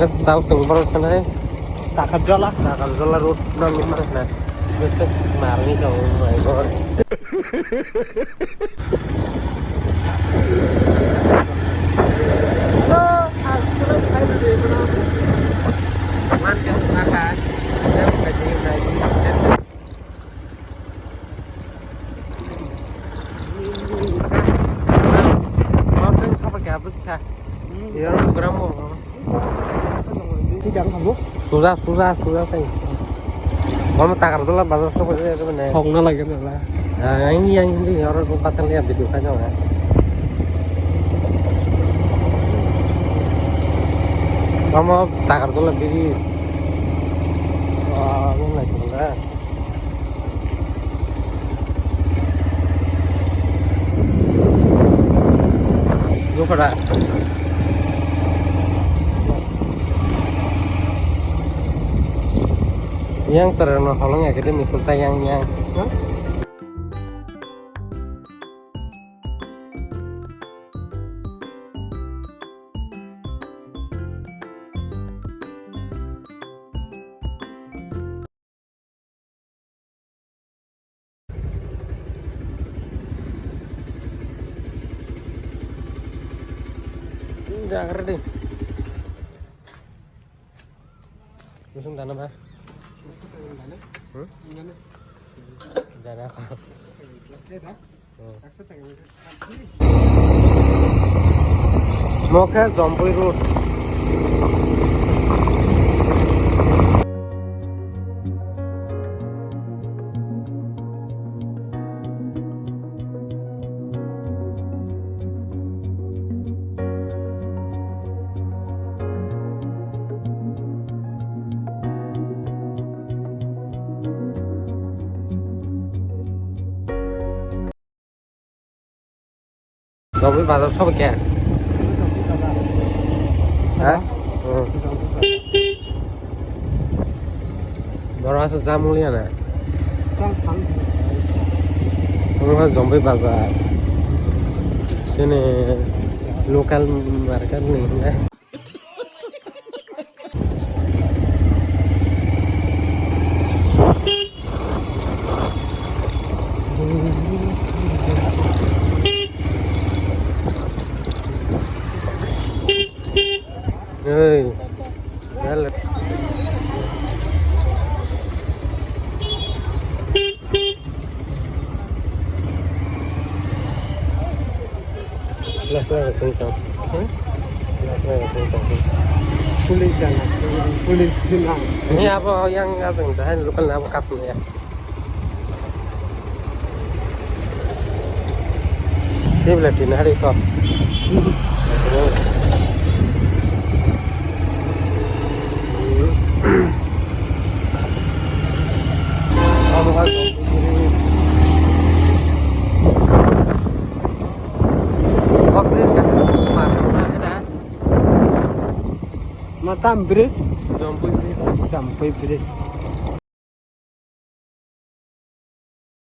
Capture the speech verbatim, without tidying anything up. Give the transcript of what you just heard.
Tao sung borok sanai. Takarjala. Takarjala road na luma na. Besok marni kau, oh my God. Suja, suja, suja sai. Mama takar dola bazar sok aja itu mana? Hok na lagi na lah. Yang yang ini orang kau pasang lihat video kan orang. Mama takar dola biri. Wah, ini lagi lah. Nukara. Yang serang no holong ya kita misal tayang yang. Jaga ready. Busung tanam ha? Hmm? Jana. Mokhe Jompui Road. Jompui bazar sobo khe? Ha? Hmm. Borok aswk jamung liya na. Omo khe Jompui bazar. Sini local market ni hwnwi. Hey. Left, left, sini tong. Hmm? Left, left, sini tong. Sulit jana, sulit sinang. Ini apa yang apa yang saya lupa apa katanya. Sibla tin hari ko. Matam bridge? Jampui bridge. Jampui bridge.